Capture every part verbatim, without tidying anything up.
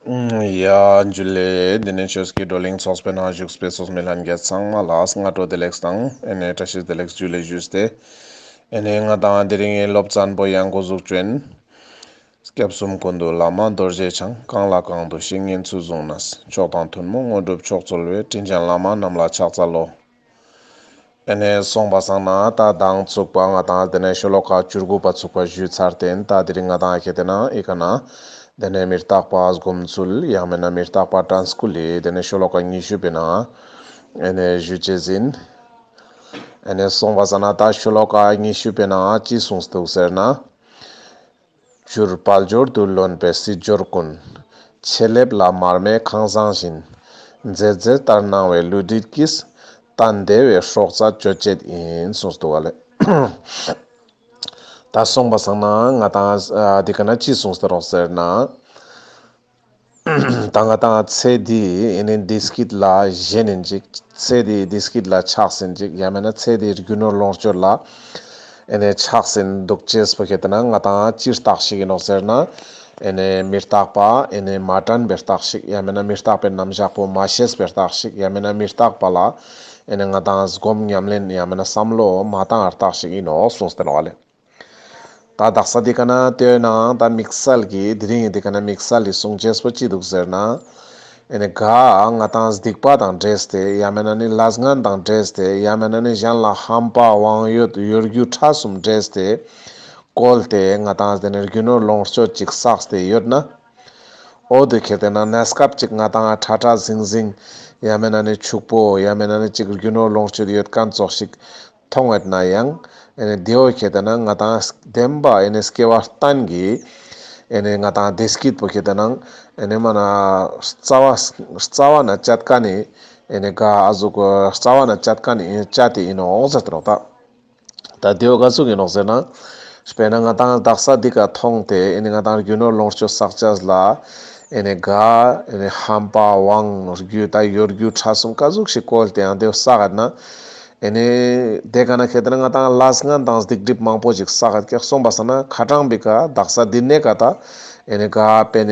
ཡ་འཇུ་ལེ། དེ་ནས་ཆོས་ཀྱི་བགྲོ་གླེང་ཚོགས་པའི་ནང་བཞུགས་པའི་ཚོགས་མི་ལྷན་རྒྱས་ཚང་མ་ལ་སྔ་དྲོ་བདེ་ལེགས་དང་ཨེ་ནས་བཀྲ་ཤིས་བདེ་ལེགས་འཇུ་ལེ་ཞུས་ཏེ། ཨེ་ནས་ང་དང་དེ་རིང་གི་སློབ་ཚན་པོ་ཡང་འགོ་འཛུགས་ཅན། སྐྱབས་གསུམ་ཀུན་འདུས་བླ་མ་རྡོ་རྗེ་འཆང་། གང་ལ་གང་འདུལ་བཤེས་གཉེན་ཚུལ་བཟུང་ནས། མཆོག་དང་ཐུན་མོང་དངོས་གྲུབ་མཆོག་སྩོལ་བའི། དྲིན་ཅན་བླ་མ་རྣམས་ལ་ཕྱག་འཚལ་ལོ། ཨེ་ནས་སོང་པ་སང་ན་ད་མདང་ཚུགས་པ་ང་དང་དེ་ནས་ཤོ་ལོ་ཀ་བཅུ་དགུ་པ་ཚུགས་པ་ཞུས་ཚར་ཏེ་ད་དེ་རིང་ང་དང་ཁེ་ཏེ་ན་ཨི་ཀ་ན་དེ་ནས་མི་རྟག་པ་སྒོམ་ཚུལ་ཡང་མེད་ན་མི་རྟག་པ་དྲན་སྐུལ་ལི་དེ་ནས་ཤོ་ལོ་ཀ་ཉི་ཤུ་པའི་ནང་ཨེ་ནས་ཞུ་ཅེས་ཨིན། ཨེ་ནས་སོང་པ་སང་ན་ད་ཤོ་ལོ་ཀ་ཉི་ཤུ་པའི་ནང་ཅི་གསུངས་འདུག་ཟེར་ན། བྱུར་དཔལ་འབྱོར་དུ་ལོན་པའི་སྲིད་འབྱོར་ཀུན། ཆེ་ལེབ་ལ་མར་མེ་ཁང་བཟང་བཞིན། མཛེས་མཛེས་ལྟར་སྣང་བའི་ལུས་འདི་ཀྱིས། གཏན་བདེ་བའི་སྲོག་རྩ་གཅོད་བྱེད་ཡིན་གསུངས་འདུག་ག་ལེ། ད་སོང་པ་སང་ན་ང་དང་ཨ་འདི་ཀ་ན་ཅི་གསུངས་ཏེ་རོགས་ཟེར་ན། ད་ང་དང་ཚེ་འདི་ཨེ་ནས་བདེ་སྐྱིད་ལ་ཞེན་ཡིན་ཅིག་ཚེ་འདི་བདེ་སྐྱིད་ལ་ཆགས་ཡིན་ཅིག་ཡང་མེད་ན་ཚེ་འདི་རྒྱུ་ནོར་ལོངས་སྤྱོད་ལ་ཨེ་ནས་ཆགས་ཡིན་འདུག་ཅེས་པོ་ཁེ་ཏེ་ན་ང་དང་ཅི་རྟགས་ཤིག་ཡིན་ནོག་ཟེར་ན། ཨེ་ནས་མི་རྟག་པ་ཨེ་ནས་མ་དྲན་པའི་རྟགས་ཤིག་ཡང་མེད་ན་མི་རྟག་པའི་རྣམ་གཞག་པོ་མ་ཤེས་པའི་རྟགས་ཤིག་ཡང་མེད་ན་མི་རྟག་པ་ལ་ཨེ་ནས་ང་དང་སྒོམ་ཉམས་ལེན་ཡང་མེད་ན་བསམ་བློ་མ་བཏང་བའི་རྟགས་ཤིག་ཡིན་ནོག་གསུངས་ཏེ་ནོག་ལེ། ད་དག་ས་འདི་ཀ་ན་ལྟོས་ནའང་ད་དམིགས་བསལ་གྱི་དེ་རིང་འདི་ཀ་ན་དམིགས་བསལ་གྱི་གསུང་ཅེས་པོ་ཅི་འདུག་ཟེར་ན། ཨེ་ནས་ག་ང་དང་སྡིག་པ་དང་འདྲེས་ཏེ་ཡང་མེད་ན་ནི་ལས་ངན་དང་འདྲེས་ཏེ་ཡང་མེད་ན་ནི་གཞན་ལ་ཧམ་པ་དབང་ཡོད་གཡོ་སྒྱུ་ཕྲ་གསུམ་འདྲེས་ཏེ་བཀོལ་ཏེ་ང་དང་དེ་ནས་རྒྱུ་ནོར་ལོངས་སྤྱོད་ཅིག་བསགས་ཏེ་ཡོད་ན། འོ་དེ་ཁེ་ཏེ་ན་གནས་སྐབས་ཅིག་ང་དང་ཁྲ་ཁྲ་ཟིང་ཟིང་ཡང་མེད་ན་ནི་ཕྱུག་པོ་ཡང་མེད་ན་ནི་ཅིག་རྒྱུ་ནོར་ལོངས་སྤྱོད་ཡོད་མཁན་ཙོགས་ཤིག་མཐོང་ཡོད་ན་ཡང་ཨེ་ནས་དེའོ་ཁེ་ཏེ་ན་ང་དང་བདེན་པ་ཨེ་ནས་སྐྱེ་བ་གཏན་གྱི་ཨེ་ནས་ང་དང་བདེ་སྐྱིད་པོ་ཁེ་ཏེ་ན་ཨེ་ནས་མ་ན་རྩ་བ་རྩ་བ་ན་བཅད་མཁན་ནི་ཨེ་ནས་ག་ཨ་ཟུག་རྩ་བ་ན་བཅད་མཁན་ནི་བཅད་དེ་ཡིན་ནོག་ཟེར་ཏེ་ནོག་ད། ད་དེའོ་ག་ཟུག་ཡིན་ནོག་ཟེར་ན། དཔེར་ན་ང་དང་དག་ས་འདི་ཀ་མཐོང་སྟེ་ཨེ་ནས་ང་དང་རྒྱུ་ནོར་ལོངས་སྤྱོད་བསགས་ཅེས་ལ་ཨེ་ནས་ག་ཨེ་ནས་ཧམ་པ་དབང་སྒྱུ་ད་གཡོ་སྒྱུ་ཕྲ་གསུམ་ག་ཟུག་ཞིག་བཀོལ་ཏེ་ཡང་དེའོ་བསགས་ན། ཨེ་ནས་དེ་ཀ་ན་ཁེ་ཏེ་ན་ང་དང་ལས་ངན་དང་སྡིག་སྒྲིབ་མང་པོ་ཞིག་བསགས་ཀྱག་སོང་པ་སང་ན་ཁ་གྲངས་པོའི་ཀ་དག་ས་འདི་ནས་ཀ་ད་ཨེ་ནས་ག་དཔེར་ན་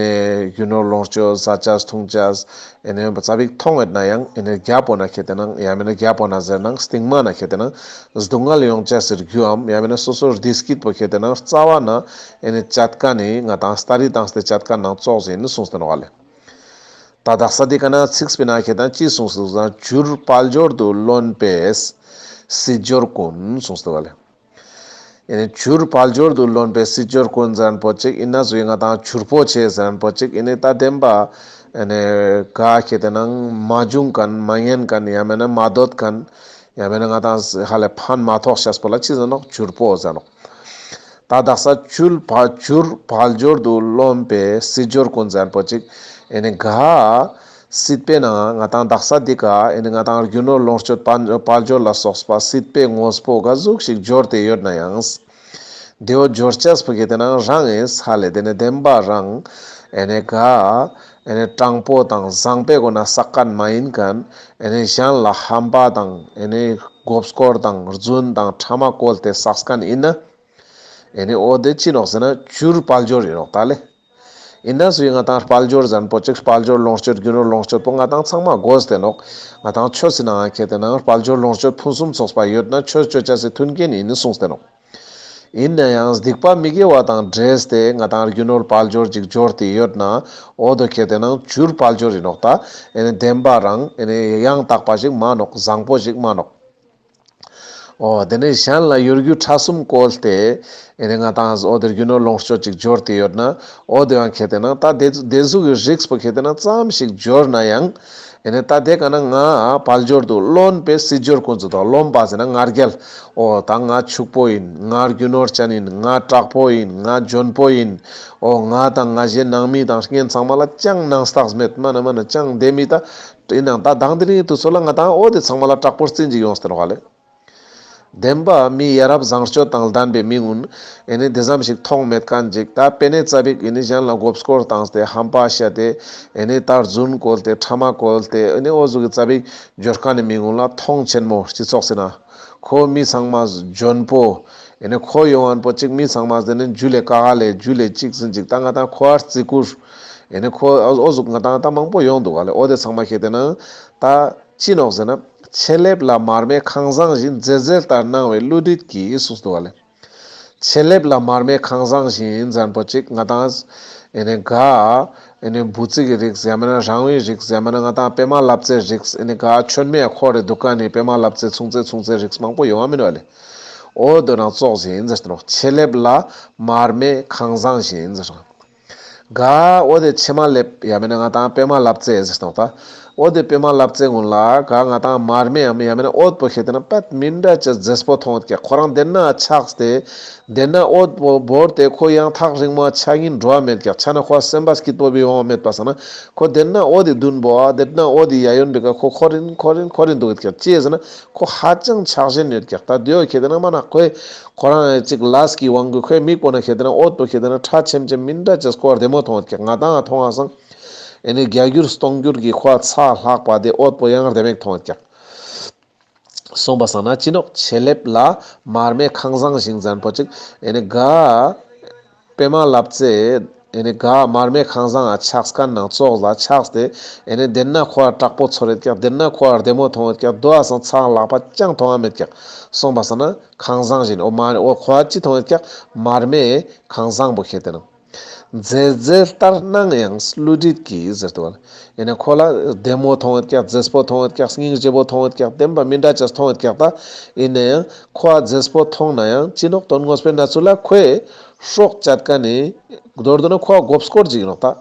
རྒྱུ་ནོར་ལོངས་སྤྱོད་ཟ་ཅེས་འཐུང་ཅེས་ཨེ་ནས་ཙ་པིག་མཐོང་ཡོད་ན་ཡང་ཨེ་ནས་རྒྱབ་པོ་ན་ཁེ་ཏེ་ན་ཡང་མེད་ན་རྒྱབ་པོ་ན་ཟེར་ན་སྟིང་མ་ན་ཁེ་ཏེ་ན་སྡུག་བསྔལ་ཡོང་ཅེས་སི་རྒྱུའམ་ཡང་མེད་ན་སོ་སོར་བདེ་སྐྱིད་པོ་ཁེ་ཏེ་ན་རྩ་བ་ན་ཨེ་ནས་བཅད་མཁན་ནི་ང་དང་སྟ་རི་བཏང་སྟེ་བཅད་མཁན་ནང་ཙོགས་ཡིན་གསུངས་ཏེ་ནོག་ལེ། ད་དག་ས་འདི་ཀ་ན་ཚིགས་པའི་ནང་ཁེ་ཏེ་ན་ཅི་གསུངས་སུག་ཟེར་ན། བྱུར་དཔལ་འབྱོར་དུ་ལོན་པའི་སྲིད་འབྱོར་ཀུན་གསུངས་སུག་ལེ། ཨེ་ནས་བྱུར་དཔལ་འབྱོར་དུ་ལོན་པའི་སྲིད་འབྱོར་ཀུན་ཟེར་མཁན་པོ་ཅིག་ཨིན་ན་ཟུག་ང་དང་བྱུར་པོ་ཆེ་ཟེར་མཁན་པོ་ཅིག་ཨེ་ནས་ད་བདེན་པ་ཨེ་ནས་ག་ཁེ་ཏེ་ན་མ་བྱུང་མཁན་མ་ཉན་མཁན་ཡང་མེད་ན་མ་འདོད་མཁན་ཡང་མེད་ན་ང་དང་ཧ་ལས་ཕན་མ་ཐོགས་ཤེས་པོ་ལ་ཅི་ཟེར་ནོག་བྱུར་པོ་ཟེར་ནོག་ད་དག་ས་བྱུར་བ་བྱུར་དཔལ་འབྱོར་དུ་ལོན་པའི་སྲིད་འབྱོར་ཀུན་ཟེར་མཁན་པོ་ཅིག་ཨེ་ནས་ག་སྲིད་པའི་ནང་ང་དང་དག་ས་འདི་ཀ་ཨེ་ནས་ང་དང་རྒྱུ་ནོར་ལོངས་སྤྱོད་དཔལ་དཔལ་འབྱོར་ལ་སོགས་པ་སྲིད་པའི་དངོས་པོ་ག་ཟུག་ཞིག་འབྱོར་ཏེ་ཡོད་ན་ཡང་། དེའོ་འབྱོར་ཅེས་པོ་ཁེ་ཏེ་ན་རང་ཨེ་ཧ་ལས་དེ་ནས་བདེན་པ་རང་ཨེ་ནས་ག་ཨེ་ནས་དྲང་པོ་དང་བཟང་པོའི་སྒོ་ནས་བསགས་མཁན་མ་ཡིན་མཁན་ཨེ་ནས་གཞན་ལ་ཧམ་པ་དང་ཨེ་ནས་མགོ་སྐོར་དང་རྫུན་དང་ཕྲ་མ་བཀོལ་ཏེ་བསགས་མཁན་ཡིན་ན། ཨེ་ནི་འོ་དེ་ཅི་ནོག་ཟེར་ན་བྱུར་དཔལ་འབྱོར་ཡིན་ནོག་ད་ལེ། ཡིན་ན་སུ་ཡིན་ང་དང་དཔལ་འབྱོར་ཟེར་མཁན་པོ་ཅིག་དཔལ་འབྱོར་ལོངས་སྤྱོད་རྒྱུ་ནོར་ལོངས་སྤྱོད་པོ་ང་དང་ཚང་མ་དགོས་ཏེ་ནོག་ང་དང་ཆོས་སི་ནང་ཁེ་ཏེ་ན་དཔལ་འབྱོར་ལོངས་སྤྱོད་ཕུན་སུམ་ཚོགས་པ་ཡོད་ན་ཆོས་སྤྱོད་ཅེས་སི་མཐུན་རྐྱེན་ཡིན་ནི་གསུངས་ཏེ་ནོག་ཡིན་ན་ཡང་སྡིག་པ་མི་དགེ་བ་དང་འདྲེས་ཏེ་ང་དང་རྒྱུ་ནོར་དཔལ་འབྱོར་ཅིག་འབྱོར་ཏེ་ཡོད་ན་འོ་དོ་ཁེ་ཏེ་ན་བྱུར་དཔལ་འབྱོར་ཡིན་ནོག་ད་ཨེ་ནི་བདེན་པ་རང་ཨེ་ནི་ཡང་དག་པ་ཞིག་མ་ནོག་བཟང་པོ་ཞིག་མ་ནོག་འོ་དེ་ནས་གཞན་ལ་གཡོ་སྒྱུ་ཕྲ་གསུམ་བཀོལ་ཏེ་ཨེ་ནས་ང་དང་འོ་དེ་རྒྱུ་ནོར་ལོངས་སྤྱོད་ཅིག་འབྱོར་ཏེ་ཡོད་ན་འོ་དེ་ཡང་ཁེ་ཏེ་ན་ད་དེ་དེ་ཟུག་གི་རིགས་པོ་ཁེ་ཏེ་ན་ཙམ་ཞིག་འབྱོར་ན་ཡང་ཨེ་ནས་ད་དེ་ཀ་ན་ང་དཔལ་འབྱོར་དུ་ལོན་པའི་སྲིད་འབྱོར་ཀུན་ཟེར་དོ། ལོན་པ་ཟེར་ན་ང་རྒྱལ། འོ་ད་ང་ཕྱུག་པོ་ཡིན། ང་རྒྱུ་ནོར་ཅན་ཡིན། ང་དྲག་པོ་ཡིན། ང་འཇོན་པོ་ཡིན། འོ་ང་དང་ང་ཞེ་ནང་མི་དང་གཉེན་ཚང་མ་ལ་ཅང་ནང་རྟགས་མེད། མ་ན་མ་ན་ཅང་དེ་མི་ད། ཡིན་ནའང་ད་དང་དེ་རིང་དུས་ཚོད་ལ་ང་དང་འོ་དེ་ཚང་མ་ལ་དྲག་པོ་རྩིན་ཅིག་ཡོངས་ཏེ་ནོག་ལེ། བདེན་པ་མི་ཡ་རབས་བཟང་སྤྱོད་དང་ལྡན་པའི་མི་ཀུན་ཨེ་ནི་དེ་ཙམ་ཞིག་མཐོང་མེད་མཁན་ཅིག་ད་དཔེར་ན་ཙ་པིག་ཨེ་ནི་གཞན་ལ་མགོ་སྐོར་བཏང་སྟེ་ཧམ་པ་བཤད་དེ་ཨེ་ནི་ད་རྫུན་བཀོལ་ཏེ་ཕྲ་མ་བཀོལ་ཏེ་ཨེ་ནི་འོ་ཟུག་གི་ཙ་པིག་འབྱོར་མཁན་ནི་མི་ཀུན་ལ་མཐོང་ཆེན་མོ་སྤྱི་ཚོགས་སི་ནང་ཁོ་མི་ཚང་མ་འཇོན་པོ་ཨེ་ནི་ཁོ་ཡོང་མཁན་པོ་ཅིག་མི་ཚང་མ་དེ་ནི་འཇུ་ལེ་ཀ་ག་ལེ་འཇུ་ལེ་ཅིག་ཟིན་ཅིག་ད་ང་དང་ཁོ་ཨར་བརྩི་བཀུར་ ཨེ་ནི་ཁོ་འོ་འོ་ཟུག་ང་དང་ད་མང་པོ་ཡོང་འདུག་ག་ལེ། འོ་དེ་ཚང་མ་ཁྱེར་ཏེ་ན་ད་ཅི་ནོག་ཟེར་ན། ཆེ་ལེབ་ལ་མར་མེ་ཁང་བཟང་བཞིན། མཛེས་མཛེས་ལྟར་སྣང་བའི་བསླུ་བྲིད་ཀྱིས་གསུངས་འདུག་ག་ལེ། ཆེ་ལེབ་ལ་མར་མེ་ཁང་བཟང་བཞིན་ཟེར་པོ་ཅིག་ང་དང་ཨེ་ནི་ག་ཨེ་ནི་འབུ་ཙི་གི་རིགས་ཡང་མེན་ན་རང་བའི་རིགས་ཡང་མེན་ན་ང་དང་པད་མ་ལབ་ཙེ་རིགས་ཨེ་ནི་ག་མཆོད་མེ་འཁོར་རེ་འདུག་ག་ནི་པད་མ་ལབ་ཙེ་ཚུང་ཙེ་ཚུང་ཙེ་རིགས་མང་པོ་ཡོང་བ་མེན་ན་ལེ། འོ་དོ་ནང་ཙོགས་བཞིན་ཟེར་ཏེ་ནོག། ཆེ་ལེབ་ལ་མར་མེ་ཁང་བཟང་བཞིན་ཟེར་ཏེ་ནོག། ག་འོ་དེ་ཕྱེ་མ་ལེབ་ཡང་མེན་ན་ང་དང་པད་མ་ལབ་ཙེ་ཟེར་ཏེ་ནོག་ད། འོ་དེ་པད་མ་ལབ་ཙེ་ཀུན་ལ་ག་ང་དང་མར་མེ་ཡང་ཡང་མེན་ན་འོད་པོ་ཁྱེར་ཏེ་ན་པད་མི་འདྲ་ཅིག་མཛེས་པོ་མཐོང་ཡོད་ཀྱག། ཁོ་རང་དེ་ན་ཆགས་ཏེ་དེ་ན་འོད་པོ་བོར་ཏེ་ཁོ་ཡང་ཐག་རིང་མོ་ཆ་གིན་འགྲོ་བ་མེད་ཀྱག། ཆ་ན་ཁོ་སེམས་པ་སྐྱིད་པོ་བི་འོང་བ་མེད་པ་སང་ན་ཁོ་དེ་ན་འོ་དེ་དུན་པོ་ཨ་དེ་ན་འོ་དེ་ཡ་ཡོན་པེ་ཀ་ཁོ་འཁོར་རིན་འཁོར་རིན་འཁོར་རིན་འདུག་ཡོད་ཀྱག། ཅི་ཟེར་ན་ཁོ་ཧ་ཅང་ཆགས་ཞེན་ཡོད་ཀྱག། ད་དེའོ་ཁྱེར་ཏེ་ན་མ་ན་ཁོའི་ཁོ་རང་ཅིག་ལས་ཀྱི་དབང་གིས་ཁོའི་མིག་པོ་ན་ཁྱེར་ཏེ་ན་འོད་པོ་ཁྱེར་ཏེ་ན་ཁྲ་ཆེམ་ཆེམ་མི་འདྲ་ཅིག་སྐོར་བདེ་མོ་མཐོང་ཡོད་ཀྱག། ང་དང་མཐོང་བ་སང་ཨེ་ནི་བརྒྱ་འགྱུར་སྟོང་འགྱུར་གྱི་ཁོ་ཚ་ལྷག་པ་དེ་འོད་པོ་ཡང་བདེ་མོ་མཐོང་ཡོད་ཀྱག། སོང་པ་སང་ན་ཅི་ནོག། ཆེ་ལེབ་ལ་མར་མེ་ཁང་བཟང་བཞིན་ཟེར་པོ་ཅིག་ཨེ་ནི་ག་པད་མ་ལབ་ཙེ་ཨེ་ནི་ག་མར་མེ་ཁང་བཟང་ང་ཆགས་མཁན་ནང་ཙོགས་ལ་ཆགས་ཏེ་ཨེ་ནི་དེ་ན་ཁོ་ཨ་དྲག་པོ་ཚོར་ཡོད་ཀྱག། དེ་ན་ཁོ་ཨ་བདེ་མོ་མཐོང་ཡོད་ཀྱག། དོ་བ་སང་ཚ་ལྷག་པ་ཅང་མཐོང་བ་མེད་ཀྱག། སོང་པ་སང་ན་ཁང་བཟང་བཞིན་འོ་མ་འོ་ཁོ་ཨ་ཅི་མཐོང་ཡོད་ཀྱག། མར་མེ་ཁང་བཟང་པོ་ཁྱེར་ཏེ་ན། མཛེས་མཛེས་ལྟར་སྣང་ཡང་བསླུ་བྲིད་ཀྱིས་ཟེར་ཏེ་བ་ལེ། ཨེ་ནི་ཁོ་ལ་བདེ་མོ་མཐོང་ཡོད་ཀྱག། མཛེས་པོ་མཐོང་ཡོད་ཀྱག། སྙིང་རྗེ་པོ་མཐོང་ཡོད་ཀྱག། བདེན་པ་མི་འདྲ་ཅིག་མཐོང་ཡོད་ཀྱག། ད་ཨིན་ན་ཡང་ཁོ་ཨ་མཛེས་པོ་མཐོང་ན་ཡང་ཅི་ནོག། དོན་དངོས་པོའི་གནས་ཚུལ་ལ་ཁོའི་སྲོག་བཅད་མཁན་ནི་མདོར་བསྡུ་ན་ཁོ་ཨ་མགོ་སྐོར་ཅིག་ཨིན་ནོག་ད།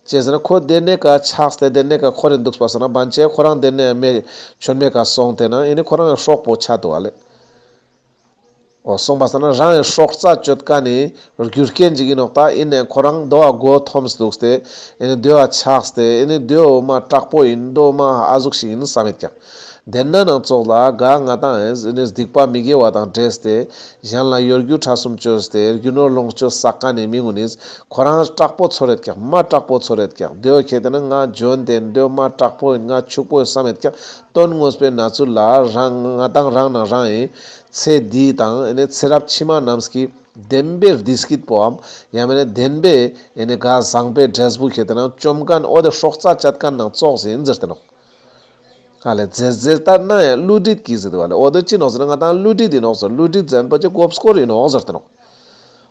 ཅི་ཟེར་ན་ཁོ་དེ་ནེ་ཀ་ཆགས་ཏེ་དེ་ནེ་ཀ་འཁོར་རིན་འདུག་པ་སང་ན་བན་ཆེ་ཁོ་རང་དེ་ནེ་མེ་མཆོད་མེ་ཀ་སོང་སྟེ་ན་ཨེ་ནི་ཁོ་རང་སྲོག་པོ་ཆད་འདུག་བ་ལེ། འོ་སོང་པ་སང་ན་རང་གི་སྲོག་རྩ་གཅོད་མཁན་ནི་རྒྱུ་རྐྱེན་ཅིག་ཨིན་ནོག་ད། ཨིན་ནའང་ཁོ་རང་དོ་བ་མགོ་འཐོམས་འདུག་སྟེ་ཨེ་ནི་དོ་བ་ཆགས་ཏེ་ཨེ་ནི་དོ་མ་དྲག་པོ་ཨིན། དོ་མ་ཨ་ཟུག་ཞིག་ཨིན་བསམ་མེད་ཀྱག། དེ་ན་ནང་ཙོགས་ལ་ག་ང་དང་ཨེ་ནི་སྡིག་པ་མི་དགེ་བ་དང་འདྲེས་ཏེ་གཞན་ལ་གཡོ་སྒྱུ་ཁྲམ་གསུམ་བཅོས་ཏེ་རྒྱུ་ནོར་ལོངས་སྤྱོད་བསགས་མཁན་ནི་མི་ཀུན་ནི་ཁོ་རང་དྲག་པོ་ཚོར་ཡོད་ཀྱག། མ་དྲག་པོ་ཚོར་ཡོད་ཀྱག། དོ་ཁྱེར་ཏེ་ན་ང་འཇོན་ཏེ་དོ་མ་དྲག་པོ་ཨིན། ང་ཕྱུག་པོ་ཨིན་བསམ་མེད་ཀྱག། དོན་དངོས་པོའི་གནས་ཚུལ་ལ་རང་ང་དང་རང་ནང་རང་ཨིན། ཚེ་འདི་དང་ཨེ་ནི་ཚེ་རབས་ཕྱི་མ་རྣམས་ཀྱི་བདེན་པའི་བདེ་སྐྱིད་པོའམ་ཡང་མེན་ན་བདེན་པའི་ཨེ་ནི་ག་བཟང་པོའི་འབྲས་བུ་ཁྱེར་ཏེ་ན་བཅོམ་མཁན་འོ་དེ་སྲོག་རྩ་བཅད་མཁན་ནང་ཙོགས་ཨིན་ཟེར་ཏེ་ནོག། ཨ་ལེ་མཛེས་མཛེས་ལྟར་སྣང་ཡང་བསླུ་བྲིད་ཀྱིས་ཟེར་ཏེ་བ་ལེ། འོ་དེ་ཅི་ནོག་ཟེར་ན་ང་དང་བསླུ་བྲིད་ཨིན་ནོག་ཟེར། བསླུ་བྲིད་ཟེར་པོ་ཅི་མགོ་སྐོར་ཨིན་ནོག་ཟེར་ཏེ་ནོག།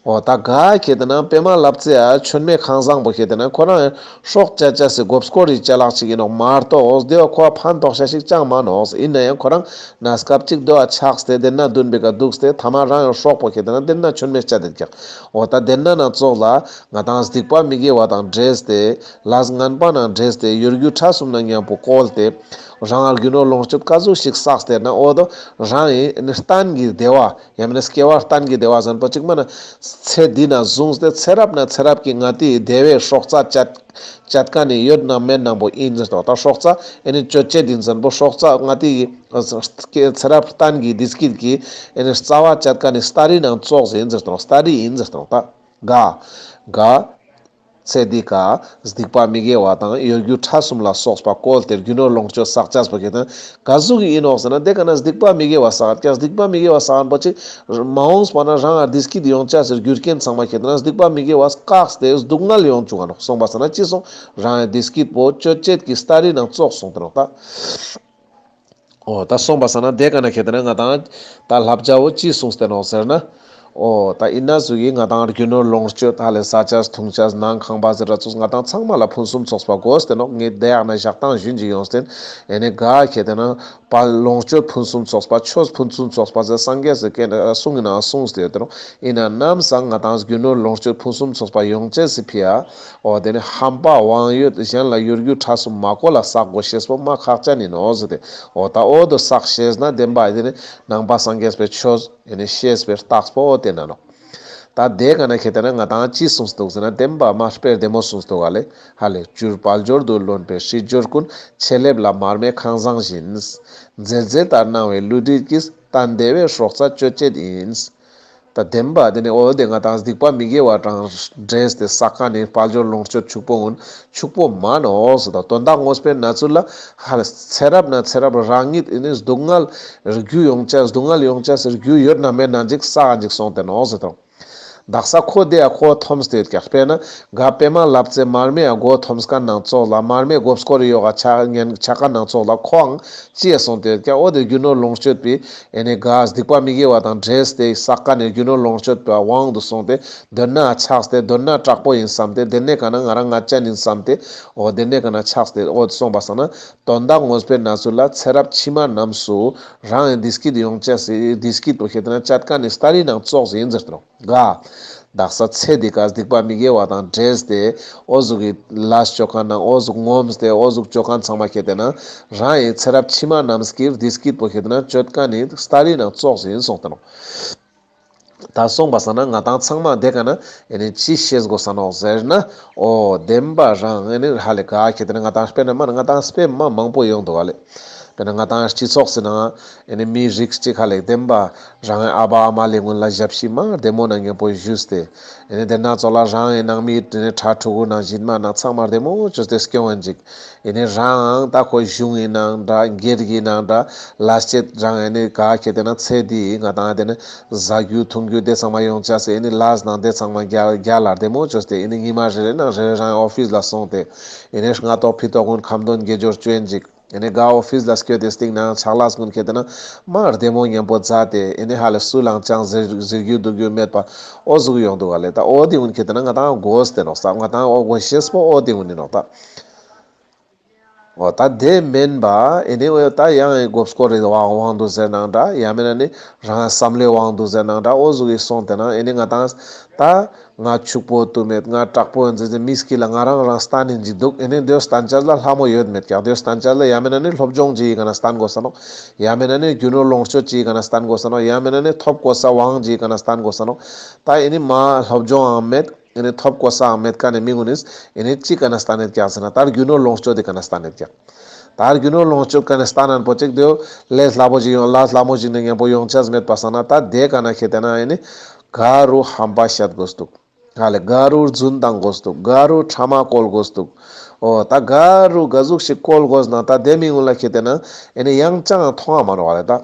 འོ་ད་ག་ཁྱེར་ཏེ་ན་པད་མ་ལབ་ཙེ་ཡ་མཆོད་མེ་ཁང་བཟང་པོ་ཁྱེར་ཏེ་ན་ཁོ་རང་སྲོག་བཅད་བཅད་སི་མགོ་སྐོར་རི་ཅ་ལག་ཅིག་ཨིན་ནོག་མ་གཏོགས་དེ་བ་ཁོ་ཕན་ཐོགས་ཤ་ཞིག་ཅང་མ་ནོག། ཨིན་ན་ཡང་ཁོ་རང་གནས་སྐབས་ཅིག་དོ་བ་ཆགས་ཏེ་དེ་ན་དུན་པེ་ཀ་འདུག་སྟེ་ཐ་མ་རང་ཡང་སྲོག་པོ་ཁྱེར་ཏེ་ན་དེ་ན་མཆོད་མེ་བཅད་དེ་ཀྱག། འོ་ད་དེ་ན་ནང་ཙོགས་ལ་ང་དང་སྡིག་པ་མི་དགེ་བ་དང་འདྲེས་ཏེ་ལས་ངན་པ་ནང་འདྲེས་ཏེ་གཡོ་སྒྱུ་ཁྲམ་གསུམ་ནང་མཉམ་པོ་བཀོལ་ཏེ་རང་ལ་རྒྱུ་ནོར་ལོངས་སྤྱོད་ག་ཟུག་ཞིག་བསགས་ཏེ་ན་འོ་དོ་རང་ཨེ་ནི་གཏན་གྱི་བདེ་བ་ཡང་མེན་ན་སྐྱེ་བ་གཏན་གྱི་བདེ་བ་ཟེར་པོ་ཅིག་མ་ན་ཚེ་འདི་ནས་བཟུང་སྟེ་ཚེ་རབས་ནས་ཚེ་རབས་ཀྱི་ང་དེའི་བདེ་བའི་སྲོག་རྩ་བཅད་བཅད་མཁན་ནི་ཡོད་ན་མེད་ན་པོ་ཨིན་ཟེར་ཏེ་ད་སྲོག་རྩ་ཨེ་ནི་གཅོད་བྱེད་ཨིན་ཟེར་པོ་སྲོག་རྩ་ང་དེའི་ཚེ་རབས་གཏན་གྱི་བདེ་སྐྱིད་ཀྱི་ཨེ་ནི་རྩ་བ་བཅད་མཁན་ནི་སྟ་རི་ནང་ཙོགས་ཨིན་ཟེར་ཏེ་སྟ་རི་ཨིན་ཟེར་ཏེ་ད་ག་ག་ཚེ་འདི་ཀ་སྡིག་པ་མི་དགེ་བ་དང་གཡོ་སྒྱུ་ཁྲམ་གསུམ་ལ་སོགས་པ་བཀོལ་ཏེ་རྒྱུ་ནོར་ལོངས་སྤྱོད་བསགས་བྱས་པོ་ཁྱེར་ཏེ་ན་ག་ཟུག་གི་ཨིན་ནོག་ཟེར་ན་དེ་ཀ་ན་སྡིག་པ་མི་དགེ་བ་བསགས་ཀྱག། སྡིག་པ་མི་དགེ་བ་བསགས་པོ་ཅིག་མ་འོངས་པ་ན་རང་ལ་བདེ་སྐྱིད་ཡོང་བྱས་སི་རྒྱུ་རྐྱེན་ཚང་མ་ཁྱེར་ཏེ་ན་སྡིག་པ་མི་དགེ་བ་བསགས་ཏེ་སྡུག་བསྔལ་ཡོང་བཅུག་ག་ནོག། སོང་པ་སང་ན་ཅི་སོང་རང་ལ་བདེ་སྐྱིད་པོ་གཅོད་བྱེད་ཀྱི་སྟ་རི་ནང་ཙོགས་སོང་སྟེ་ནོག་ད། འོ་ད་སོང་པ་སང་ན་དེ་ཀ་ན་ཁྱེར་ཏེ་ན་ང་དང་ད་བསླབ་བྱ་བོ་ཅི་གསུངས་ཏེ་ནོག་ཟེར་ན། འོ་ད་ཨིན་ན་ཟུག་གི་ང་དང་རྒྱུ་ནོར་ལོངས་སྤྱོད་ཧ་ལས་ཟ་ཆས་འཐུང་ཆས་ནང་ཁང་པ་ཟེར་ར་ཚུགས་ང་དང་ཚང་མ་ལ་ཕུན་སུམ་ཚོགས་པ་དགོས་ཏེ་ནོག། ངས་དེ་ཡག་ན་ཞག་དང་ཞུན་ཅིག་ཡོངས་ཏེ་ཨེ་ནི་ག་ཁྱེར་ཏེ་ན་པ་ལོངས་སྤྱོད་ཕུན་སུམ་ཚོགས་པ་ཆོས་ཕུན་སུམ་ཚོགས་པ་ཟེར་སངས་རྒྱས་སི་སྐད་གསུང་གི་ནང་གསུངས་ཏེ་ཡོད་དེ་ནོག། ཨིན་ན་ནམ་སང་ང་དང་རྒྱུ་ནོར་ལོངས་སྤྱོད་ཕུན་སུམ་ཚོགས་པ་ཡོང་ཆས་སི་ཕི་ཡ། འོ་དེ་ནི་ཧམ་པ་དབང་ཡོད་གཞན་ལ་གཡོ་སྒྱུ་ཁྲམ་གསུམ་མ་བཀོལ་ལ་བསགས་དགོས་ཤེས་པོ་མ་ཁག་ཅན་ཨིན་ནོག་ཟེར་ཏེ། འོ་ད་འོ་དོ་བསགས་ཤེས་ན་བདེན་པ་དེ་ནི་ནང་པ་སངས་རྒྱས་པའི་ཆོས་ཨེ་ནི་ཤེས་པའི་རྟགས་པོ་འོ་དེ་ན་ནོག། ད་དེ་ཀ་ན་ཁྱེར་ཏེ་ན་ང་དང་ཅི་གསུངས་འདུག་ཟེར་ན་བདེན་པ་མ་དཔེ་བདེ་མོ་གསུངས་འདུག་ག་ལེ། ཧ་ལས་བཅུར་དཔལ་འབྱོར་དུ་ལོན་པའི་སྲིད་འབྱོར་ཀུན། ཆེ་ལེབ་ལ་མར་མེ་ཁང་བཟང་བཞིན། མཛེས་མཛེས་ལྟར་སྣང་བའི་བསླུ་བྲིད་ཀྱིས། གཏན་བདེ་བའི་སྲོག་རྩ་གཅོད་བྱེད་ཡིན། ད་བདེན་པ་དེ་ནི་འོ་དེ་ང་དང་སྡིག་པ་མི་དགེ་བ་དང་འདྲེས་ཏེ་བསགས་མཁན་ནི་དཔལ་འབྱོར་ལོངས་སྤྱོད་ཕྱུག་པོ་ཀུན་ཕྱུག་པོ་མ་ནོག་ཟེར་ད། དོན་དག་དངོས་པོའི་གནས་ཚུལ་ལ་ཧ་ལས་ཚེ་རབས་ནས་ཚེ་རབས་རང་ཉིད་ཨེ་ནི་སྡུག་བསྔལ་རྒྱུ་ཡོང་ཆས་སྡུག་བསྔལ་ཡོང་ཆས་རྒྱུ་ཡོད་ན་མེད་ན་ཅིག་བསགས་ཅིག་སོང་སྟེ་ནོག་ཟེར་ད། དག་ས་ཁོ་དེ་ཡ་ཁོ་འཐོམས་ཏེ་ཡོད་ཀྱག། དཔེར་ན་ག་པད་མ་ལབ་ཙེ་མར་མེ་ཡ་མགོ་འཐོམས་ཁན་ནང་ཙོགས་ལ། མར་མེ་མགོ་སྐོར་ཡོག་ག་ཆ་ཉན་ཆ་ཁན་ནང་ཙོགས་ལ་ཁོའང་ཅི་ཡ་སོང་སྟེ་ཡོད་ཀྱག། འོ་དེ་རྒྱུ་ནོར་ལོངས་སྤྱོད་པའི་ཨེ་ནེ་ག་སྡིག་པ་མི་དགེ་བ་དང་འདྲེས་ཏེ་བསགས་ཁན་ནི་རྒྱུ་ནོར་ལོངས་སྤྱོད་པའི་དབང་དུ་སོང་སྟེ་དོན་ན་ཆགས་ཏེ་དོན་ན་དྲག་པོ་ཡིན་བསམ་སྟེ་དེ་ནེ་ག་ན་ང་རང་ང་ཅན་ཡིན་བསམ་སྟེ། འོ་དེ་ནེ་ག་ན་ཆགས་ཏེ་འོ་སོང་པ་སང་ན་དོན་དག་ངོས་པོའི་གནས་ཚུལ་ལ་ཚེ་རབས་ཕྱི་མ་རྣམས་སུ་རང་ཡང་བདེ་སྐྱིད་ཡོང་ཅེས་སི་བདེ་སྐྱིད་པོ་ཁེ་ཏེ་ན་སྤྱད་ཁན་ནི་སྟ་རི་ནང་ཙོགས་ཡིན་ཟེར་ཏེ་ནོག། ག་དག་ས་ཚེ་འདི་ཀ་སྡིག་པ་མི་དགེ་བ་དང་འདྲེས་ཏེ་འོ་ཟུག་གི་ལས་ཅོ་ཁན་ནང་འོ་ཟུག་ངོམས་ཏེ་འོ་ཟུག་ཅོ་ཁན་ཚང་མ་ཁེ་ཏེ་ན་རང་ཡང་ཚེ་རབས་ཕྱི་མ་རྣམས་ཀྱི་བདེ་སྐྱིད་པོ་ཁེ་ཏེ་ན་སྤྱོད་ཁན་ནི་སྟ་རི་ནང་ཙོགས་ཡིན་སོང་སྟེ་ནོག། ད་སོང་པ་སང་ན་ང་ཏང་ཚང་མ་དེ་ཀ་ན་ཨེ་ནེ་ཅི་ཤེས་དགོས་ས་ནོག་ཟེར་ན། འོ་བདེན་པ་རང་ཨེ་ནེ་ཧ་ལེ་ག་ཁེ་ཏེ་ན་ང་ཏང་དཔེར་ན་མ་ན་ང་ཏང་དཔེ་མ་མང་པོ་ཡོང་འདུག་ག་ལེ། དཔེར་ན་ང་ཏང་སྤྱི་ཚོགས་སི་ནང་ཨེ་ནེ་མི་རིགས་གཅིག་ཧ་ལེ་བདེན་པ་རང་ཨ་བ་ཨ་མ་ལེ་སྔུན་ལ་ཞབས་ཕྱི་མ་བདེ་མོ་ནང་མཉམ་པོ་ཞུས་ཏེ། ཨེ་ནེ་དེ་ན་ཙོགས་ལ་རང་ཨེ་ནང་མི་ཨེ་ནེ་ཕྲུ་གུ་ནང་ཞན་མ་ནང་ཚང་མ་བདེ་མོ་ཅོས་ཏེ་སྐྱོང་ཡིན་ཅིག། ཨེ་ནེ་རང་ད་ཁོ་གཞུང་ཡིན་ནང་འདྲ་སྒེར་གྱི་ནང་འདྲ་ལས་བྱེད་རང་ཨེ་ནེ་ག་ཁེ་ཏེ་ན་ཚེ་འདི་ང་ཏང་དེ་ནེ་ཟ་རྒྱུ་འཐུང་རྒྱུ་དེ་ཚང་མ་ཡོང་ཅེས་སི་ཨེ་ནེ་ལས་ནང་དེ་ཚང་མ་རྒྱལ་རྒྱལ་ལ་བདེ་མོ་ཅོས་ཏེ་ཨེ་ནེ་ཉི་མ་རེ་རེ་ནང་རེ་རེ་རང་ཨོ་ཕིས་ལ་སོང་སྟེ་ཨེ་ནེ་སྔ་ཏོག་ཕི་ཏོག་གུན་ཁ་འདོན་དགེ་སྦྱོར་ཅོ་ཡིན་ཅིག། ཨེ་ནེ་ག་ཨོ་ཕིས་ལ་སྐྱོད་དེ་སྟིང་ནེ་ཕྱག་ལས་གུན་ཁེ་ཏེ་ན་མ་བདེ་མོ་མཉམ་པོ་མཛད་དེ་ཨེ་ནེ་ཧ་ལེ་སུ་ལའང་ཅང་ཟེར་ཟེར་རྒྱུ་འདུག་རྒྱུ་མེད་པ་འོ་ཟུག་ཡོང་འདུག་ག་ལེ། ད་འོ་དེ་གུན་ཁེ་ཏེ་ན་ང་ཏང་དགོས་ཏེ་ནོག་ས། ང་ཏང་འོ་དགོས་ཤེས་པོ་འོ་དེ་གུན་ནི་ནོག་ད། འོ་ད་དེ་མེན་པ་ཨེ་ནེ་འོ་ད་ཡང་ཨེ་མགོ་སྐོར་རི་དབང་དབང་དུ་ཟེར་ནང་འདྲ་ཡང་མེན་ན་ནི་རང་བསམ་བློའི་དབང་དུ་ཟེར་ནང་འདྲ་འོ་ཟུག་གི་སོང་སྟེ་ན་ཨེ་ནེ་ང་ཏང་ད་ང་ཕྱུག་པོ་དུ་མེད་ང་དྲག་པོ་ཡིན་ཟེར་ཟེར་མི་སྐྱིད་ལ་ང་རང་རང་སྟན་ཡིན་ཅིག་འདུག། ཨེ་ནེ་དེའོ་སྟན་ཅེས་ལ་ལྷ་མོ་ཡོད་མེད་ཀྱག། དེའོ་སྟན་ཅེས་ལ་ཡང་མེན་ན་ནི་སློབ་སྦྱོང་ཅིག་གི་ཀ་ན་སྟན་དགོས་ས་ནོག། ཡང་མེན་ན་ནི་རྒྱུ་ནོར་ལོངས་སྤྱོད་ཅིག་གི་ཀ་ན་སྟན་དགོས་ས་ནོག། ཡང་མེན་ན་ནི་ཐོབ་གོ་ས་དབང་ཅིག་གི་ཀ་ན་སྟན་དགོས་ས་ནོག། ད་ཨེ་ནེ་མ་སློབ་སྦྱོང་ཡང་མེད། ཨེ་ནེ་ཐོབ་གོ་ས་ཡང་མེད་ཁན་ནི་མི་གུན་ནི་ཨེ་ནེ་ཅི་ཀ་ན་སྟན་ཡོད་ཀྱག་ཟེར་ན་ད་རྒྱུ་ནོར་ལོངས་སྤྱོད་དེ་ཀ་ན་སྟན་ཡོད་ཀྱག། ད་རྒྱུ་ནོར་ལོངས་སྤྱོད་ཀ་ན་སྟན་ན་པོ་ཅིག་དེའོ་ལས་སླ་པོ་ཅིག་ཡོང་ལས་སླ་མོ་ཅིག་ནེ་མཉམ་པོ་ཡོང་ཅེས་མེད་པ་སང་ན་ད་དེ་ཀ་ན་ཁེ་ཏེ་ན་ཨེ་ནེ་ག་རུ་ཧམ་པ་བཤད་དགོས་འདུག། ག་ལེ་ག་རུ་རྫུན་བཏང་དགོས་འདུག། ག་རུ་ཕྲ་མ་བཀོལ་དགོས་འདུག། འོ་ད་ག་རུ་ག་ཟུག་ཞིག་བཀོལ་དགོས་ན་ད་དེ་མི་གུན་ལ་ཁེ་ཏེ་ན་ཨེ་ནེ་ཡང་ཅང་མཐོང་ང་མ་ནོག་ག་ལེ་ད།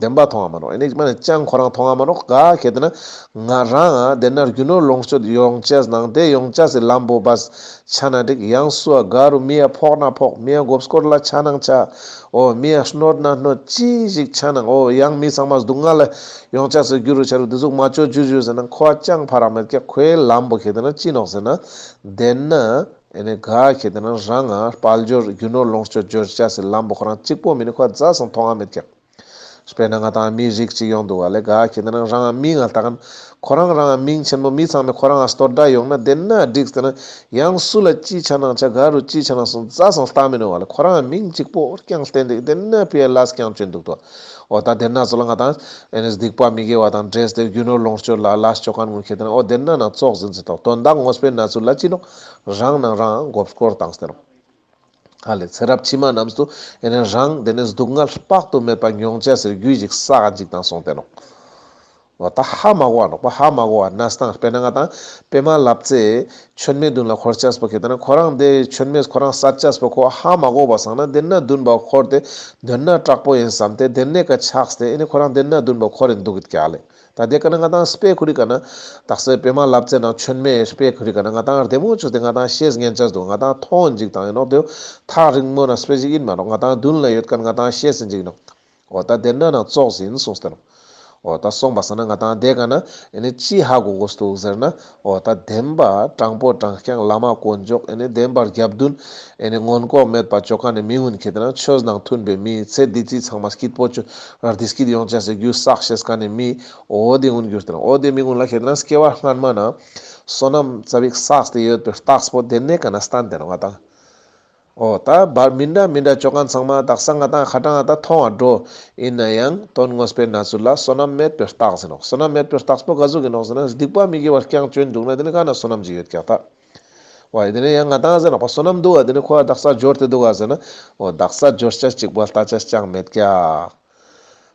བདེན་པ་མཐོང་ང་མ་ནོག། ཨེ་ནེ་མ་ནེ་ཅང་ཁོ་རང་མཐོང་ང་མ་ནོག། ག་ཁེ་ཏེ་ན་ང་རང་ཨ་དེ་ན་རྒྱུ་ནོར་ལོངས་སྤྱོད་ཡོང་ཅེས་ནང་དེ་ཡོང་ཅེས་སི་ལམ་པོ་བས་ཆ་ན་འགྲིག། ཡང་སུ་ཨ་ག་རུ་མི་ཡ་ཕོག་ན་ཕོག། མི་ཡ་མགོ་སྐོར་ལ་ཆ་ནང་ཆ། འོ་མི་ཡ་གནོད་ན་གནོད། ཅི་ཞིག་ཆ་ནང་འོ་ཡང་མི་ཚང་མ་སྡུག་བསྔལ་ལ་ཡོང་ཅེས་སི་རྒྱུ་རུ་ཆ་རུ་དེ་ཟུག་མ་ཅོ་ཇུ་ཇུ་ཟེར་ན་ཁོ་ཨ་ཅང་ཕ་ར་མེད་ཀྱག། ཁོའི་ལམ་པོ་ཁེ་ཏེ་ན་ཅི་ནོག་ཟེར་ན་དེ་ན་ཨེ་ནེ་ག་ཁེ་ཏེ་ན་རང་ང་དཔལ་འབྱོར་རྒྱུ་ནོར་ལོངས་སྤྱོད་འབྱོར་ཅེས་སི་ལམ་པོ་ཁོ་རང་གཅིག་པོ་མེན་ནི་ཁོ་ཨ་ཛ་སང་མཐོང་ང་མེད་ཀྱག། དཔེར་ན་ང་ཏང་མི་རིགས་གཅིག་ཡོང་འདུག་ག་ལེ། ག་ཁེ་ཏེ་ན་རང་མིང་ང་ལྟ་ཁན་ཁོ་རང་རང་མིང་ཆེན་མོ་མི་ཚང་མས་ཁོ་རང་ང་བསྟོད་སྒྲ་ཡོང་ན་དེ་ན་འགྲིག་སྟེ་ན་ཡང་སུ་ལ་ཅི་ཆ་ནང་ཆ་ག་རུ་ཅི་ཆ་ནང་སོང་ཛ་སང་ལྟ་མེན་ནོག་ག་ལེ། ཁོ་རང་མིང་གཅིག་པོ་རྐྱང་བསྟན་ཏེ་དེ་ན་ཕི་ཡ་ལས་རྐྱང་ཅོན་འདུག་ཏོ། འོ་ད་དེ་ན་ཙོགས་ལ་ང་ཏང་ཨེ་ནེ་སྡིག་པ་མི་དགེ་བ་དང་འདྲེས་ཏེ་རྒྱུ་ནོར་ལོངས་སྤྱོད་ལ་ལས་ཅོ་ཁན་གུན་ཁེ་ཏེ་ན་འོ་དེ་ན་ན་ཙོགས་ཟིན་ཟེར་ཏོ། དོན་དག་ངོས་པོའི་གནས་ཚུལ་ལ་ཅི་ནོག། རང་ནང་རང་མགོ་སྐོར་བཏང་སྟེ་ནོག། ཧ་ལེ་ཚེ་རབས་ཕྱི་མ་རྣམས་སུ་ཨེ་ནེ་རང་དེ་ནེ་སྡུག་བསྔལ་དཔག་ཏུ་མེད་པ་མྱོང་ཅེས་སི་རྒྱུ་ཞིག་བསགས་ཅིག་བཏང་སོང་སྟེ་ནོག། འོ་ད་ཧ་མ་གོ་བ་ནོག་པ། ཧ་མ་གོ་བ་ན་སྟངས་དཔེར་ན་ང་ཏང་པད་མ་ལབ་ཙེ་མཆོད་མེ་མདུན་ལ་འཁོར་ཅེས་པོ་ཁེ་ཏེ་ན་ཁོ་རང་དེ་མཆོད་མེ་ཁོ་རང་སད་ཅེས་པོ་ཁོ་ཧ་མ་གོ་བ་སང་ན་དེ་ན་མདུན་པ་འཁོར་ཏེ་དེ་ན་དྲག་པོ་ཡིན་བསམ་སྟེ་དེ་ནེ་ཀ་ཆགས་ཏེ་ཨེ་ནེ་ཁོ་རང་དེ་ན་མདུན་པ་འཁོར་རིན་འདུག་གི་ཀྱག་ལེ། ད་དེ་ཀ་ན་ང་ཏང་དཔེ་ཁུར་རི་ཀ་ན་དག་ས་པད་མ་ལབ་ཙེ་ནང་མཆོད་མེ་དཔེ་ཁུར་རི་ཀ་ན་ང་ཏང་རྡེ་མོ་ཅོས་ཏེ་ང་ཏང་ཤེས་ཉན་ཅེས་འདུག། ང་ཏང་མཐོང་ཡིན་ཅིག་དང་ཡིན་ནོག། དེ་ཐག་རིང་མོ་ན་དཔེ་ཞིག་ཡིན་མ་ནོག། ང་ཏང་མདུན་ལ་ཡོད་ཁན་ང་ཏང་ཤེས་ཡིན་ཅིག་ནོག། འོ་ད་དེ་ན་ན་ཙོགས་ཡིན་གསུངས་ཏེ་ནོག། འོ་ད་སོང་པ་སང་ན་ང་ཏང་དེ་ཀ་ན་ཨེ་ནེ་ཅི་ཧ་གོ་དགོས་འདུག་ཟེར་ན། འོ་ད་བདེན་པ་དྲང་པོ་དྲང་རྐྱང་བླ་མ་དཀོན་མཆོག་ཨེ་ནེ་བདེན་པར་རྒྱབ་མདུན་ཨེ་ནེ་མངོན་ལྐོག་མེད་པ་ཅོ་ཁན་ནི་མི་གུན་ཁེ་ཏེ་ན་ཆོས་ནང་མཐུན་པའི་མི་ཚེ་འདི་ཕྱི་ཚང་མ་སྐྱིད་པོ་ཅོ་བདེ་སྐྱིད་ཡོང་ཅེས་སི་རྒྱུ་བསགས་ཤེས་ཁན་ནི་མི་འོ་དེ་གུན་གྱུར་ཏེ་ན་འོ་དེ་མི་གུན་ལ་ཁེ་ཏེ་ན་སྐྱེ་བ་སྔན་མ་ན་བསོད་ནམས་ཙ་པིག་བསགས་ཏེ་ཡོད་པའི་རྟགས་པོ་དེ་ནེ་ཀ་ན་སྟན་ཏེ་ནོག་ང་ཏང་། འོ་ད་བར་མི་འདྲ་མི་འདྲ་ཅོ་ཁན་ཚང་མ་དག་ས་ང་ཏང་ཁ་ཏང་ང་ད་མཐོང་བ་འགྲོ་ཡིན་ན་ཡང་དོན་ངོས་པོའི་གནས་ཚུལ་ལ་བསོད་ནམས་མེད་པའི་རྟགས་ཟེར་ནོག། བསོད་ནམས་མེད་པའི་རྟགས་པོ་ག་ཟུག་ཡིན་ནོག་ཟེར་ན་སྡིག་པ་མི་དགེ་བ་རྐྱང་ཅོ་ཡིན་འདུག་ན་དེ་ནེ་ག་ན་བསོད་ནམས་ཅིག་ཡོད་ཀྱག་ད། ཝའི་དེ་ནེ་ཡང་ང་ཏང་ཟེར་ནོག་པ་བསོད་ནམས་འདུག་ག་དེ་ནེ་ཁོ་དག་ས་འབྱོར་ཏེ་འདུག་ག་ཟེར་ན། འོ་དག་ས་འབྱོར་ཅེས་ཅིག་པོ་ལྟ་ཅེས་ཅང་མེད་ཀྱག།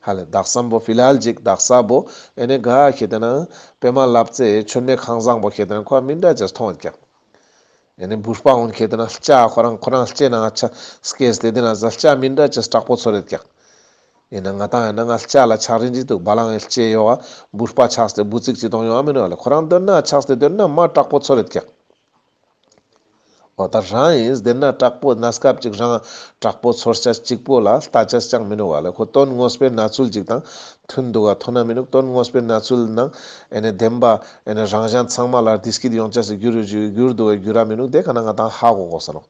ཧ་ལེ་དག་ས་བོ་ཕི་ལ་ཧལ་ཅིག་དག་ས་བོ་ཨེ་ནེ་ག་ཁེ་ཏེ་ན་པད་མ་ལབ་ཙེ་མཆོད་མེ་ཁང་བཟང་པོ་ཁེ་ཏེ་ན་ཁོ་མི་འདྲ་ཅེས་མཐོང་ཡོད་ཀྱག། ཨེ་ནེ་བུར་པ་འོན་ཁེ་ཏེ་ན་ལྕགས་ཁོ་རང་ཁོ་རང་ལྕེ་ནང་ཆ་སྐྱེས་ཏེ་དེ་ན་ཟ་ལྕགས་མི་འདྲ་ཅེས་དྲག་པོ་ཚོར་ཡོད་ཀྱག། ཡིན་ན་ང་ཏང་ཡིན་ན་ང་ལྕགས་ལ་ཆགས་རིན་ཅིག་འདུག་བ་ལང་ངི་ལྕེ་ཡོད་བ་འབུར་པ་ཆགས་ཏེ་འབུ་ཙིག་ཅིག་གཏོང་ཡོད་བ་མི་ནུག་བ་ལེ། ཁོ་རང་འདོད་ན་ཆགས་ཏེ་འདོད་ན་མ་དྲག་པོ་ཚོར་རེད་ཀྱག་འོ་ད་རང་ཡིན་བདེན་ན་དྲག་པོ་གནས་སྐབས་ཅིག་རང་དྲག་པོ་ཚོར་ཆ་གཅིག་པོ་ལ་ལྟ་ཆ་ཅང་མི་ནུག་བ་ལེ། ཁོ་དོན་དངོས་པོའི་གནས་ཚུལ་ཅིག་དང་མཐུན་འདུག་ག་མཐུན་ན་མི་ནུག་དོན་དངོས་པོའི་གནས་ཚུལ་ནང་ཨེ་ནེ་བདེན་པ་ཨེ་ནེ་རང་གཞན་ཚང་མ་ལ་བདེ་སྐྱིད་ཡོང་ཆ་སི་རྒྱུ་རུ་རྒྱུ་རུ་འདུག་ག་རྒྱུ་ར་མི་ནུག་དེ་ག་ན་ང་ཏང་ཧ་གོ་དགོས་ས་ནོག་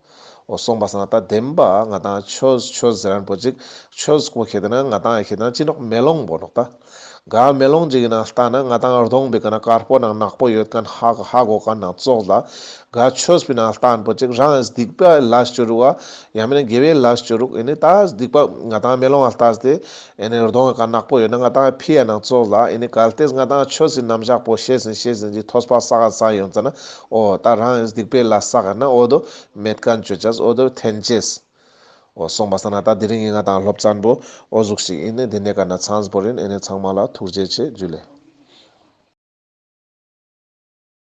འོ་སོང་པ་སང་ད་བདེན་པ་ང་ཏང་ཆོས་ཆོས་ཟེར་རན་པོ་ཅིག་ཆོས་སྐོ་ཁེ་ཏེ་ན་ང་ཏང་ཁེ་ཏེ་ན་ཅི་ནོག་མེ་ལོང་པོ་ནོག་ད། ག་མེ་ལོང་ཅིག་གི་ནང་ལྟ་ན་ང་ཏང་གདོང་པའི་ཀ་ན་དཀར་པོ་ནང་ནག་པོ་ཡོད་མཁན་ཧ་ཧ་གོ་མཁན་ནང་ཙོགས་ལ། ག་ཆོས་པའི་ནང་ལྟ་ན་པོ་ཅིག་རང་སྡིག་པའི་ལས་བཅོ་རུག་བ། ཡང་མིན་ན་དགེ་བའི་ལས་བཅོ་རུག་ཨེ་ནི་ད་སྡིག་པ་ང་ཏང་མེ་ལོང་ལ་ལྟ་སྟེ་ཨེ་ནི་གདོང་གི་ཀ་ནག་པོ་ཡོད་ན་ང་ཏང་ཕི་ཡ་ནང་ཙོགས་ལ་ཨེ་ནི་གལ་ཏེ་ང་ཏང་ཆོས་སི་རྣམ་གཞག་པོ་ཤེས་ཟིན་ཤེས་ཟིན་ཅིག་ཐོས་པ་བསགས་བསགས་ཡོང་ཙ་ན་འོ་ད་རང་སྡིག་པའི་ལས་བསགས་ན་འོ་དོ་མེད་མཁན་བཅོ་ཆས་འོ་དོ་འཐེན་ཆས། འོ་སོང་པ་སང་ན་ད་དེ་རིང་གི་ང་ཏང་སློབ་ཚན་པོ་འོ་ཟུག་ཞིག་ཨིན་ནི་དེ་ནས་ཀ་ན་ཚང་པོ་རིན། ཨེ་ནི་ཚང་མ་ལ་ཐུགས་རྗེ་ཆེ། ཇུ་ལེ།